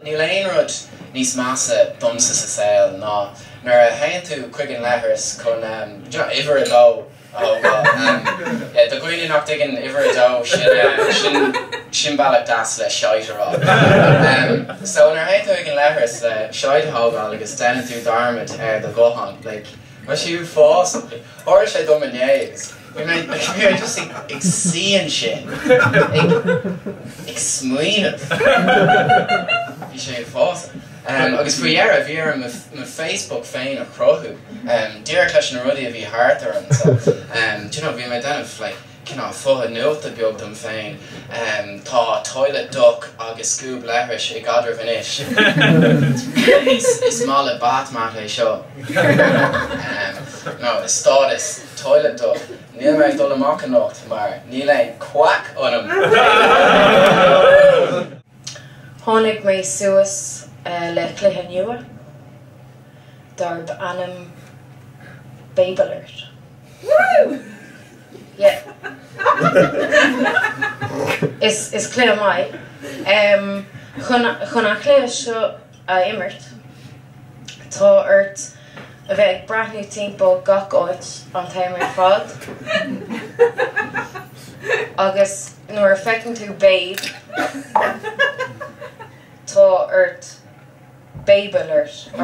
Níl aon rud níos measa domsa sa saol ná nuair a théann tú chuig an leithreas chun you know, uimhir a dó a thógáil. Yeah, do dhaoine nach dtuigeann uimhir a dó, sin, sin, sin bealach deas le shite a rá. So nuair a théann tú chuig an leithreas le shite a thógáil agus déanann tú dearmad ar do ghuthán, like, tá sé uafásach. Tharla sé dom inné agus bhí mé, bhí mé just ag, ag suí ansin ag, ag smaoineamh. Bhí sé uafásach. Agus faoi dheireadh bhí orm mo, mo Facebook féin a chruthú, díreach leis na rudaí a bhí thart orm. So, do you know, bhí mé ag déanamh like cineál fotha nuachta beag dom féin. Tá Toilet Duck agus Scuab Leithris i gcaidreamh anois. Is, is maith le Bathmat é seo. No, stádas Toilet Duck. Níl mé ag dul amach anocht mar níl aon quack ionam. Tháinig mé suas le cluiche nua darb ainm Babe Alert. Yeah. Is is cluiche maith. Chun chun an chluiche seo a imirt, tá ort a bheith ag breathnú timpeall gach áit an t-am ar fad agus nuair a feiceann tú Babe, tá ort Babe Alert a rá.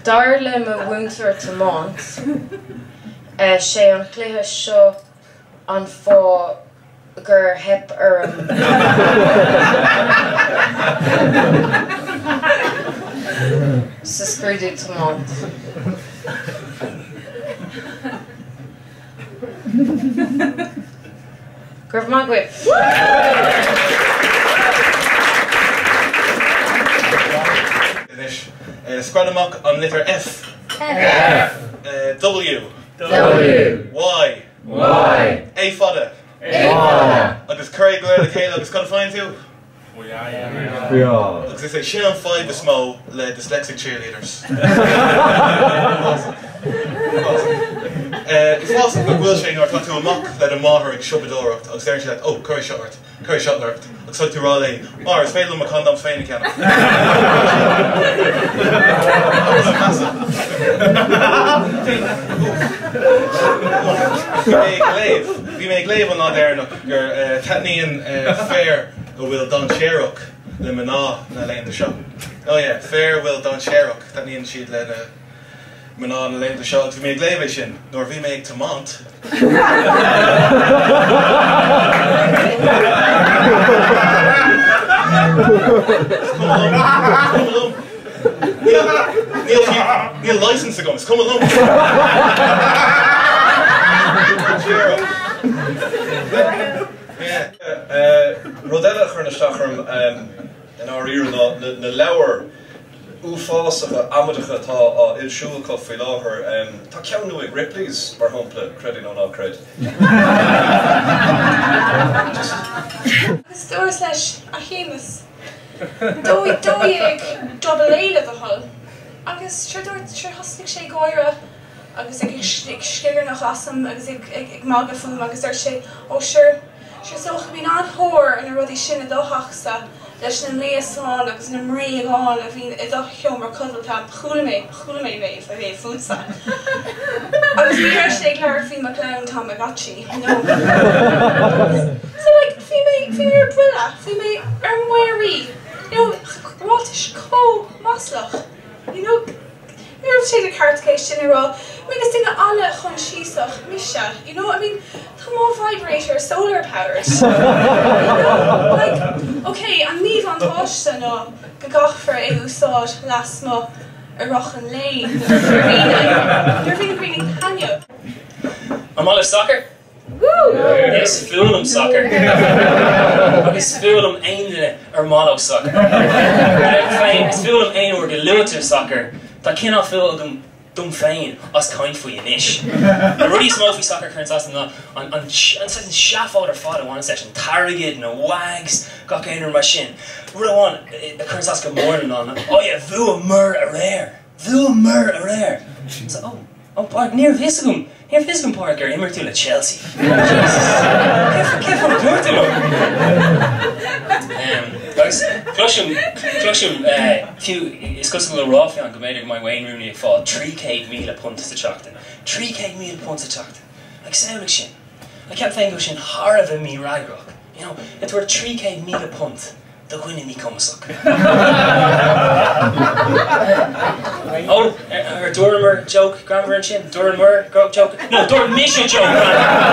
Dar le mo mhúinteoir tiomáint, sé an chluiche seo an fáth gur theip orm sa scrúdú tiomáint. Go raibh maith agaibh. Anois, scread amach an litir F. F. W. W. Y. Y. A fada. A fada. Agus cuir é go léir le chéile agus cad a faigheann tú? Agus is é sin an fadhb is mó le dyslexic cheerleaders. Uafásach nach bhfuil sé nuair atá tú amach le do mháthair ag siopadóireacht agus deireann sí leat, 'Ó, cuir é seo ort, cuir é seo ort', agus tá tú ag rá léi, 'Máthair, is féidir liom mo condoms féin a cheannach'. Bhí mé ag léamh, bhí mé ag léamh an lá deireanach gur taitníonn fir a bhfuil dainséarach le mná na laethanta seo. Oh yeah, fir a bhfuil dainséarach, taitníonn siad le na mná na laethanta seo agus bhí mé ag léamh é sin nuair a bhí mé ag tiomáint. Is cuma liom, is cuma liom. Níl, níl, níl license agam, is cuma liom. Dainséarach. Rud eile a chuireann isteach orm i ndáiríre ná na leabhair uafásacha amaideacha atá á fhoilsiú acu faoi láthair. Tá ceann nua ag Ripley's, mar shampla, creid é nó ná creid. Agus dúras leis, A Shéamus, 12 double A le do thoil. Agus sure dúirt, sure thosnaigh sé ag gáire. agus ag scigearnach asam agus ag magadh fúm agus dúirt sé, Ó sure, sure is dócha bíonn an-tóir ar na rudaí sin i do theachsa leis na ngléasáin agus na mbréagáin a bhíonn i do sheomra codlata. Chuala mé, chuala mé Méabh, a Mhéabh, fútsa. Agus ní raibh sé ag labhairt faoi mo chlann Tamagotchi, no. So like, bhí mé, bhí mé ar buile, bhí mé ar maoraí, you know, ráitis chomh maslach, you know. Ní raibh sé de cheart aici é sin a rá. I mean is duine an-choinsiasach mise, you know, I mean tá mo vibrator solar powered, you know, like, ok, an míbhuntáiste ná go gcaithfear é a úsáid lasmuigh i rith an lae nuair a bhíonn nuair a bhíonn an ghrian ag taitneamh. An maith libh sacar? Is fuath liom sacar. Agus is fuath liom aon duine ar maith leo sacar. Go deimhin féin, is fuath liom aon uair go luaitear sacar. Tá cineál fuath agam. dom féin as caint faoi anois. Na rudaí is mó faoi sacar a chuireanns as dom ná an an an seafóid ar fad a bhaineanns leis, an t-airgead, na wags, gach aon rud mar sin. Rud amháin a chuireanns as go mór dom ná oh yeah, bhuamar aréir! Bhuamar aréir! So, oh. Ó Pádraig, ní raibh fhios agam, ní raibh fhios agam Pádraig gur imir tú le Chelsea. Jesus. Cén fáth ar dúirt tú liom? Agus cloisim, cloisim, fiú, is cosúil le ráflaí ann go mb'fhéidir go mbeidh Wayne Rooney ag fáil £300,000 sa tseachtain. £300,000 sa tseachtain. Like, samhlaigh sin. Like, ceapaim féin go bhfuil sin thar a bheith mífhreagrach. You know, ag tabhairt £300,000 do dhuine míchumasach. Ó, ar dúramar joke greannmhar ansin? Dúramar joke? No, dúirt mise joke greannmhar!